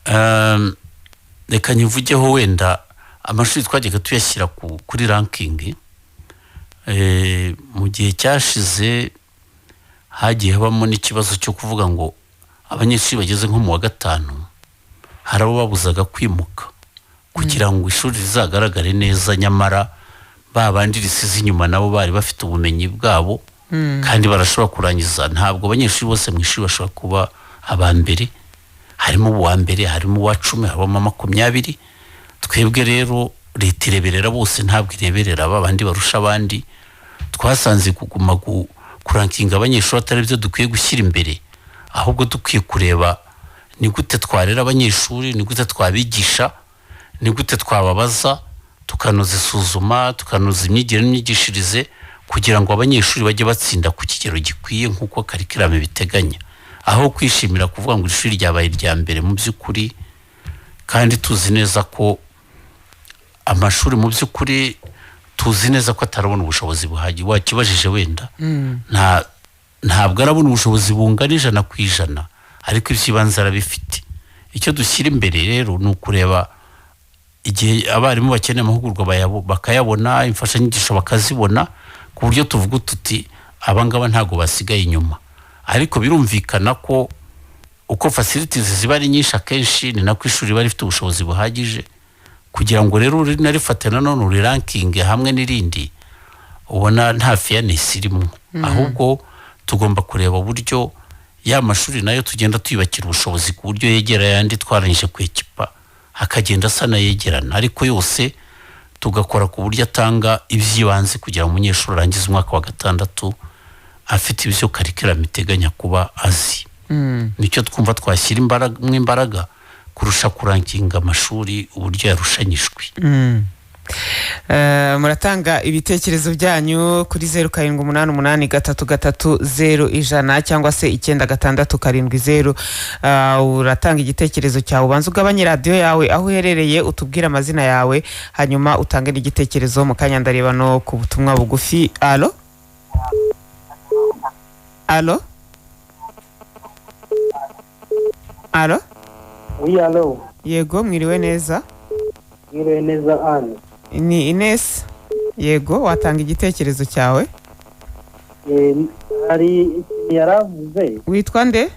Reka nyivugeho. Wenda amashuri twajyaga tuyashyira kuri ranking. Mu gihe cyashize hagiye habamo n'ikibazo cyo kuvuga ngo abanyeshuri bageze nko mu wa gatanu, hari abo babuzaga kwimuka kugira ngo ishuri rizagaragare neza, nyamara ba bandi risize inyuma nabo bari bafite ubumenyi bwabo kandi barashobora kurangiza. Ntabwo abanyeshuri bose mu ishuri bashobora kuba aba mbere. Harimo uwa mbere, harimo uwa 10, harimo 20. Twebwe rero leta ireberera bose, ntabwo ireberera ba bandi barusha abandi. Twasanze kuguma kurankinga abanyeshuri atari byo dukwiye gushyira imbere, ahubwo dukwiye kureba ni gute twarera abanyeshuri, ni gute twabigisha, ni gute twababaza, tukanoza isuzuma, tukanoza imyigire n'imyigishirize kugira ngo abanyeshuri bajye batsinda ku kigero gikwiye nk'uko curriculum ibiteganya, aho kwishimira kuvuga ngo ishuri ryabaye irya mbere mu by'ukuri kandi tuzi neza ko amashuri mu by'ukuri tuzi neza ko atarabona ubushobozi buhagije. Wakibajije, wenda ntabwo arabona ubushobozi bungana 100%, ariko iby'ibanze arabifite. Icyo dushyira imbere rero ni ukureba igihe abarimu bakeneye amahugurwa bakayabona, imfashanyigisho bakazibona, ku buryo tuvuga tuti abangaba ntabwo basigaye inyuma. Ariko birumvikana ko uko facilities ziba ari nyinshi, akenshi ni nako ishuri riba rifite ubushobozi buhagije. Kugira ngo rero rinarifate nanone urirankinge hamwe n'irindi, ubona nta fairness irimo. Ahubwo tugomba kureba uburyo ya mashuri nayo tugenda tuyubakira ubushobozi ku buryo yegera ayandi twarangije kwekipa, akagenda asa n'ayegerana, ariko yose tugakora ku buryo atanga iby'ibanze kugira ngo umunyeshuri arangize umwaka wa gatandatu afite ibyo curriculum iteganya kuba azi. Nicyo twumva twashyira imbaraga, mu imbaraga kurusha kurankinga amashuri uburyo yarushanyijwe. Muratanga ibitekerezo byanyu kuri 0788330100 cyangwa se 96770. Uratanga igitekerezo cyawe, ubanza ugabanye radiyo yawe aho uherereye, utubwire amazina yawe, hanyuma utange n'igitekerezo. Mu kanya ndareba no ku butumwa bugufi. Alo, alo, alo? Oui, allo. Yego, mwiriwe neza. Mwiriwe neza, Anne. Ni Ines. Yego, watanga igitekerezo cyawe. Hari ikintu yaravuze. Witwa nde?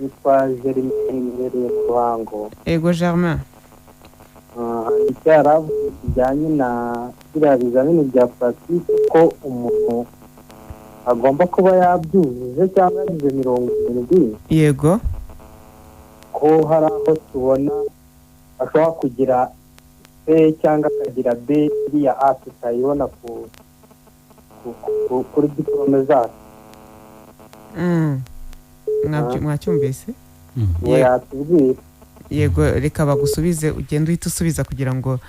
Yitwa Germain, iherereye mu Ruhango. Yego, Germain. Ah, hari icyo yaravuze kijyanye na biriya bizamini bya pratique, ko umuntu agomba kuba yabyujuje cyangwa yagize 70. Ko hari aho tubona ashobora kugira C cyangwa akagira B, iriya A tutayibona kuri diporome zacu. Mwacyumvise? Ngo yatubwira. Yego, reka bagusubize. Ugende uhite usubiza kugira ngo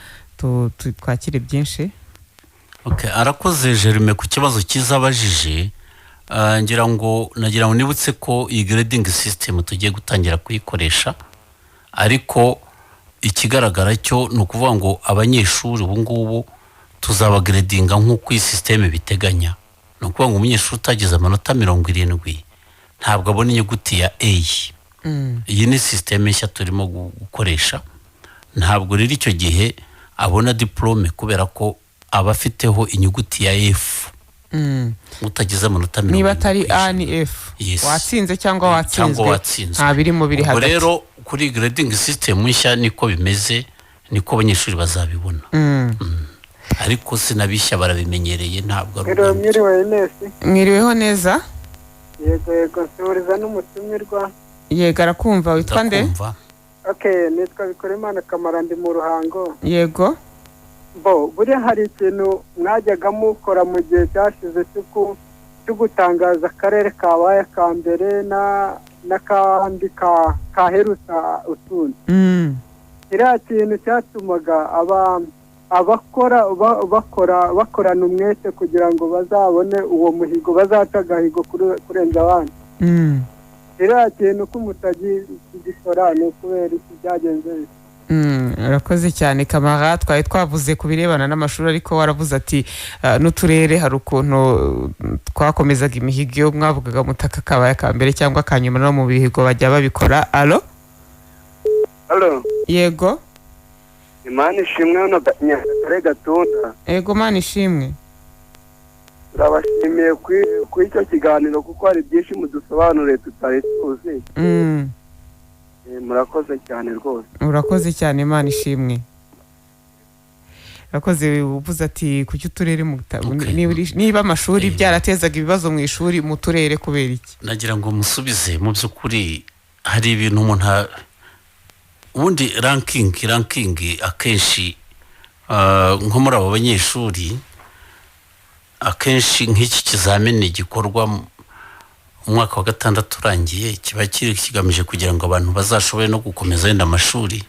twakire byinshi. Okay, arakoze Jerime ku kibazo cyiza abajije. Ngira ngo nagira ngo nibutse ko iyi grading system tugiye gutangira kuyikoresha, ariko Ikigaragara cyo ni ukuvuga ngo abanyeshuri ubu ngubu tuzabagredinga nk'uko iyi sisiteme biteganya. Ni ukuvuga ngo umunyeshuri utagize amanota 70 ntabwo abona inyuguti ya A. Iyi ni sisiteme nshya turimo gukoresha. Ntabwo rero icyo gihe abona diporome, kubera ko aba afiteho inyuguti ya F, utagize amanota mirongo Niba irindwi atari ku A ijana. ni F. Yes. Watsinze cyangwa watsinzwe. Cyangwa watsinzwe. Nta birimo biri Ubwo hagati. rero kuri grading system nshya niko bimeze, niko abanyeshuri bazabibona. Ariko sinabishya, barabimenyereye, ntabwo ari Mwiriwe. ubwa mbere. Mwiriwe, Inesi. Mwiriweho neza. Yego, nsuhuriza n'umutumirwa. Yego, arakumva. Witwa nde? Ndakumva. Okay, nitwa Bikorimana Kamara, ndi mu Ruhango. Yego. Bo buriya hari ikintu mwajyaga mukora mu gihe cyashize cyo gutangaza akarere kabaye aka mbere n'akandi kaheruta utundi. Kiriya kintu cyatumaga abakora bakora bakorana umwete kugira ngo bazabone uwo muhigo, bazaca agahigo kurenza abandi. Kiriya kintu ko mutagikora ni ukubera iki? Byagenze bite? Urakoze cyane, Kamara. Twari twavuze ku birebana n'amashuri, ariko waravuze ati n'uturere hari ukuntu twakomezaga imihigo, iyo mwavugaga mutaka kabaye aka mbere cyangwa aka nyuma, no mu bihigo bajya babikora. Alo? Halo. Yego. Imana ishimwe, hano Nyagatare, Gatunda. Yego, Mana ishimwe. Turabashimiye kuri icyo kiganiro, kuko hari byinshi mudusobanuriye tutari tuzi. Murakoze cyane rwose. Urakoze cyane, Imana ishimwe. Urakoze. Uvuze ati kuki uturere Okay. niba amashuri byaratezaga ibibazo mu ishuri, mu turere kubera iki? Nagira ngo musubize. Mu by'ukuri hari ibintu umuntu ubundi ranking akenshi, nko muri abo banyeshuri, akenshi nk'iki kizamini gikorwa mu umwaka wa gatandatu urangiye, kiba kiri kigamije kugira ngo abantu bazashobore no gukomeza wenda amashuri.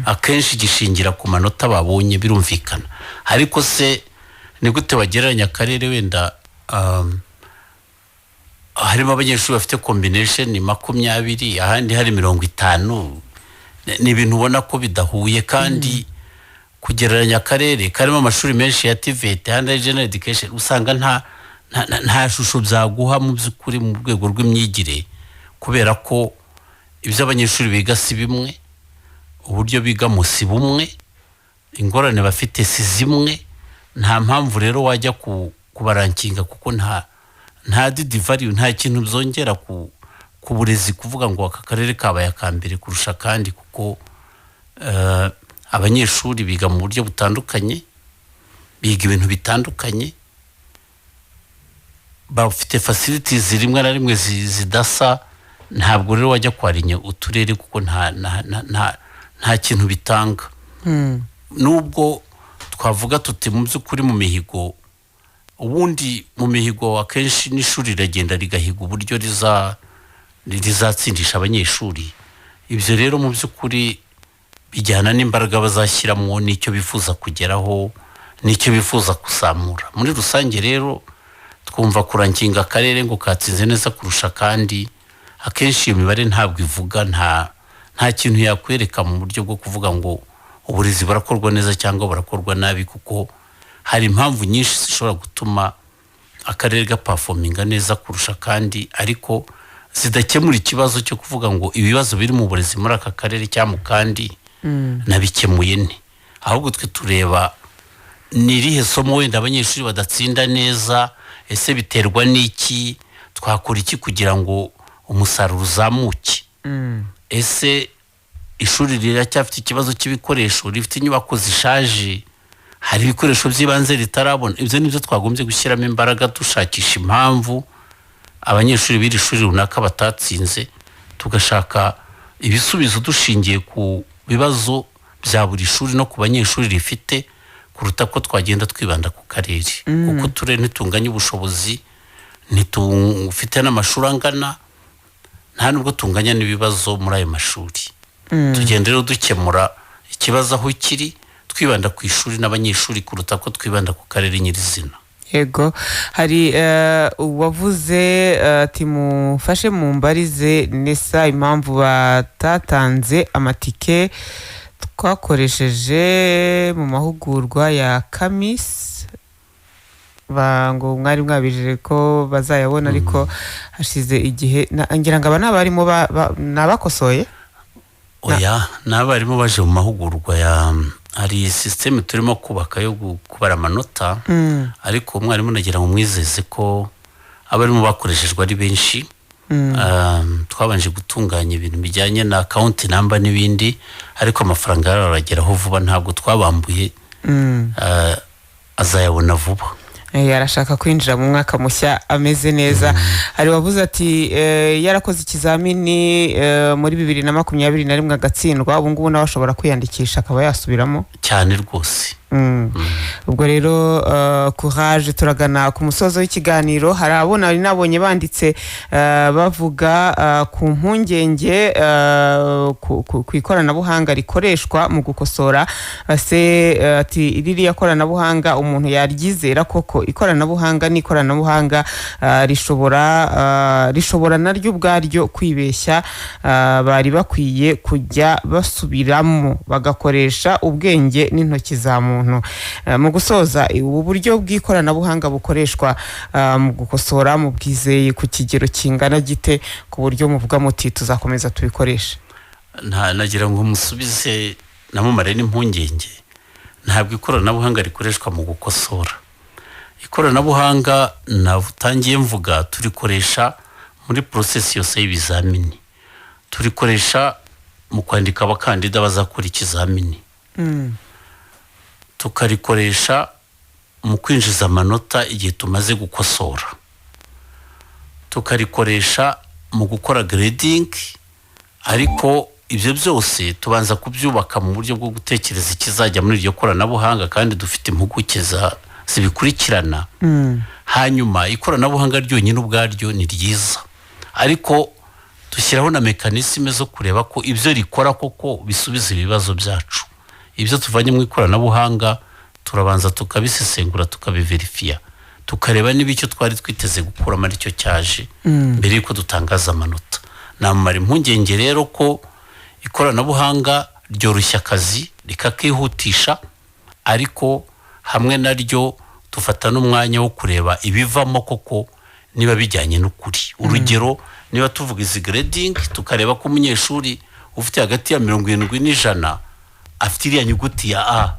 Akenshi gishingira ku manota babonye, birumvikana. Ariko se ni gute wagereranya akarere wenda harimo abanyeshuri bafite combination 20, ahandi hari 50? Ni ibintu ubona ko bidahuye. Kandi kugereranya akarere karimo amashuri menshi ya TVET, ahandi ari general education, usanga nta shusho byaguha mu by'ukuri mu rwego rw'imyigire, kubera ko ibyo abanyeshuri biga si bimwe, uburyo bigamo si bumwe, ingorane bafite si zimwe. Nta mpamvu rero wajya kubarankinga, kuko nta added value, nta kintu byongera ku burezi kuvuga ngo aka karere kabaye aka mbere kurusha akandi, kuko abanyeshuri biga mu buryo butandukanye, biga ibintu bitandukanye, bafite facilities rimwe na rimwe zidasa. Ntabwo rero wajya kwarinya uturere, kuko nta kintu bitanga. Nubwo twavuga tuti mu by'ukuri mu mihigo, ubundi mu mihigo akenshi n'ishuri riragenda rigahiga uburyo rizatsindisha abanyeshuri. Ibyo rero mu by'ukuri bijyana n'imbaraga bazashyiramo, n'icyo bifuza kugeraho, n'icyo bifuza kuzamura muri rusange. Rero twumva kurankinga akarere ngo katsinze neza kurusha kandi, akenshi iyo mibare ntabwo ivuga, nta kintu yakwereka mu buryo bwo kuvuga ngo uburezi burakorwa neza cyangwa burakorwa nabi, kuko hari impamvu nyinshi zishobora gutuma akarere gaperforminga neza kurusha kandi, ariko zidakemura ikibazo cyo kuvuga ngo ibibazo biri mu burezi muri aka karere cyangwa mu kandi nabikemuye nte. Ahubwo twe tureba ni irihe somo wenda abanyeshuri badatsinda neza, ese biterwa n'iki, twakora iki kugira ngo umusaruro uzamuke, ese ishuri riracyafite ikibazo cy'ibikoresho, rifite inyubako zishaje, hari ibikoresho by'ibanze ritarabona. Ibyo ni byo twagombye gushyiramo imbaraga, dushakisha impamvu abanyeshuri b'iri shuri runaka batatsinze, tugashaka ibisubizo dushingiye ku bibazo bya buri shuri no ku banyeshuri rifite, kuruta ko twagenda twibanda ku karere, kuko uturere ntitunganya ubushobozi, ntitufite n'amashuri angana, nta nubwo tunganya n'ibibazo muri ayo mashuri. Tugenda rero dukemura ikibazo aho kiri, twibanda ku ishuri n'abanyeshuri kuruta ko twibanda ku karere nyirizina. Yego, hari uwavuze ati mufashe mumbarize NESA impamvu batatanze amatike. Twakoresheje mu mahugurwa ya CAMIS, ngo mwari mwabijije ko bazayabona, ariko hashize igihe. Ngira ngo aba ni abarimu ni abakosoye. Oya, n'abarimu baje mu mahugurwa ya, hari sisiteme turimo kubaka yo kubara amanota. Ariko umwarimu nagira ngo mwizeze ko abarimu bakoreshejwe ari benshi. Twabanje gutunganya ibintu bijyanye na account number n'ibindi, ariko amafaranga yararageraho vuba, ntabwo twabambuye. Azayabona vuba. Arashaka kwinjira mu mwaka mushya ameze neza. Hari wavuze ati yarakoze ikizamini muri 2021 agatsindwa, ubu ngubu nawe ashobora kwiyandikisha akaba yasubiramo? Cyane rwose. Ubwo rero courage. Turagana ku musozo w'ikiganiro. Hari abo nari nabonye banditse bavuga ku mpungenge ku ikoranabuhanga rikoreshwa mu gukosora. Se ati ririya koranabuhanga umuntu yaryizera koko? Ikoranabuhanga ni ikoranabuhanga, rishobora naryo ubwaryo kwibeshya. Bari bakwiye kujya basubiramo bagakoresha ubwenge n'intoki za muntu. Mu gusoza, ubu buryo bw'ikoranabuhanga bukoreshwa mu gukosora mubwizeye ku kigero kingana gite, ku buryo muvuga muti tuzakomeza tubikoreshe? Nta, nagira ngo musubize namumare n'impungenge. Ntabwo ikoranabuhanga rikoreshwa mu gukosora. Ikoranabuhanga natangiye mvuga turikoresha muri process yose y'ibizamini. Turikoresha mu kwandika abakandida bazakora ikizamini, tukarikoresha mu kwinjiza amanota igihe tumaze gukosora, tukarikoresha mu gukora grading. Ariko ibyo byose tubanza kubyubaka mu buryo bwo gutekereza ikizajya muri iryo koranabuhanga, kandi dufite impuguke zibikurikirana. Hanyuma ikoranabuhanga ryonyine ubwaryo ni ryiza, ariko dushyiraho na mécanismes zo kureba ko ibyo rikora koko bisubiza ibibazo byacu. Ibyo tuvanye mu ikoranabuhanga turabanza tukabisesengura, tukabiverifiya, tukareba niba icyo twari twiteze gukuramo aricyo cyaje mbere y'uko dutangaza amanota. Namara impungenge rero ko ikoranabuhanga ryoroshya akazi, rikakihutisha, ariko hamwe naryo dufata n'umwanya wo kureba ibivamo koko niba bijyanye n'ukuri. Urugero, niba tuvuga izi grading, tukareba ko umunyeshuri ufite hagati ya 70 n'100 afite iriya nyuguti ya A,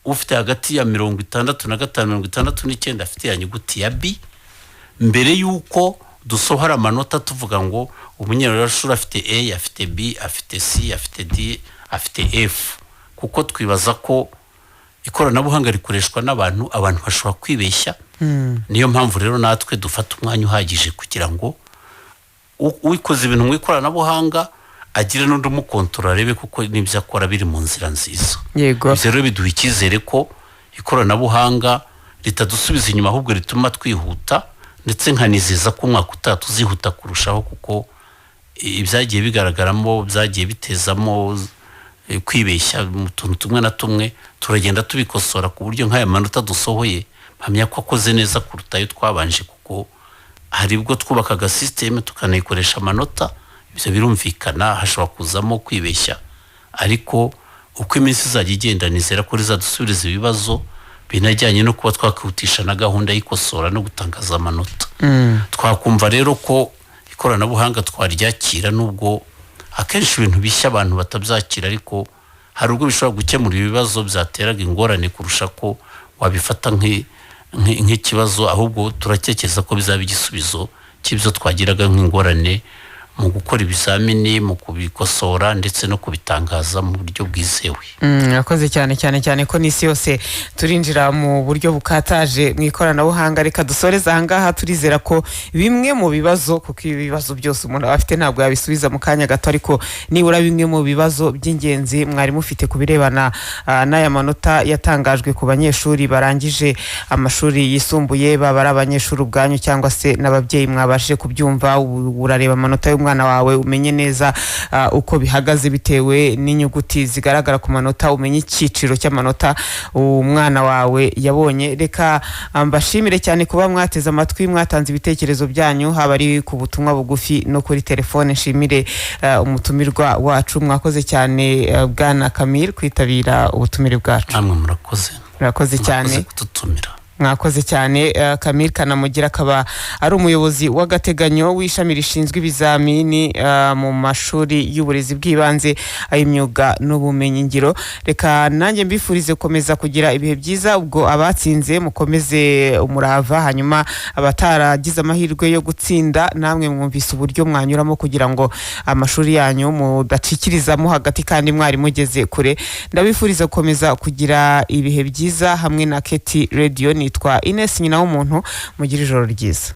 ufite hagati ya 65, 69 afite iriya nyuguti ya B, mbere y'uko dusohora amanota tuvuga ngo umunyeshuri afite A, afite B, afite C, afite D, afite F, kuko twibaza ko ikoranabuhanga rikoreshwa n'abantu, abantu bashobora kwibeshya. Niyo mpamvu rero natwe dufata umwanya uhagije kugira ngo ukoze ibintu mu ikoranabuhanga agire n'undi umukontorora, arebe kuko n'ibyo akora biri mu nzira nziza. Ibyo rero biduha icyizere ko ikoranabuhanga ritadusubiza inyuma, ahubwo rituma twihuta, ndetse nkanizeza ko umwaka utaha tuzihuta kurushaho, kuko ibyagiye bigaragaramo byagiye bitezamo kwibeshya mu tuntu tumwe na tumwe, turagenda tubikosora ku buryo nk'aya manota dusohoye mpamya ko akoze neza kuruta ayo twabanje, kuko hari ubwo twubakaga sisiteme tukanayikoresha amanota. Ibyo birumvikana, hashobora kuzamo kwibeshya, ariko uko iminsi izajya igenda nizera ko rizadusubiriza ibibazo binajyanye no kuba twakwihutisha na gahunda y'ikosora no gutangaza amanota. Twakumva rero ko ikoranabuhanga twaryakira, nubwo akenshi ibintu bishya abantu batabyakira, ariko hari ubwo bishobora gukemura ibibazo byateraga ingorane kurusha ko wabifata nk'ikibazo. Ahubwo turatekereza ko bizaba igisubizo cy'ibyo twagiraga nk'ingorane mu gukora ibizamini, mu kubikosora ndetse no kubitangaza mu buryo bwizewe. Urakoze cyane cyane cyane ko n'isi yose turinjira mu buryo bukataje mu ikoranabuhanga. Reka dusoreze ahangaha. Turizera ko bimwe mu bibazo, kuko ibibazo byose umuntu aba afite ntabwo yabisubiza mu kanya gato, ariko nibura bimwe mu bibazo by'ingenzi mwari mufite ku birebana n'aya manota yatangajwe ku banyeshuri barangije amashuri yisumbuye, baba ari abanyeshuri ubwanyu cyangwa se n'ababyeyi, mwabashije kubyumva. Urareba amanota y'umwana. y'umwana wawe, umenye neza uko bihagaze bitewe n'inyuguti zigaragara ku manota, umenye icyiciro cy'amanota umwana wawe yabonye. Reka mbashimire cyane kuba mwateze amatwi, mwatanze ibitekerezo byanyu, haba ari ku butumwa bugufi no kuri telefone. Nshimire umutumirwa wacu. Mwakoze cyane, bwana Camille, kwitabira ubutumire bwacu. Namwe murakoze. Murakoze cyane. Murakoze kudutumira. Mwakoze cyane. Camille Kanamugira akaba ari umuyobozi w'agateganyo w'ishami rishinzwe ibizamini mu mashuri y'uburezi bw'ibanze, ay'imyuga n'ubumenyingiro. Reka nanjye mbifurize gukomeza kugira ibihe byiza. Ubwo abatsinze mukomeze umurava, hanyuma abataragize amahirwe yo gutsinda namwe mwumvise uburyo mwanyuramo kugira ngo amashuri yanyu mudacikirizamo hagati kandi mwari mugeze kure. Ndabifuriza gukomeza kugira ibihe byiza hamwe na KT Radio. Nitwa Ines Nyina w'umuntu. Mugire ijoro ryiza.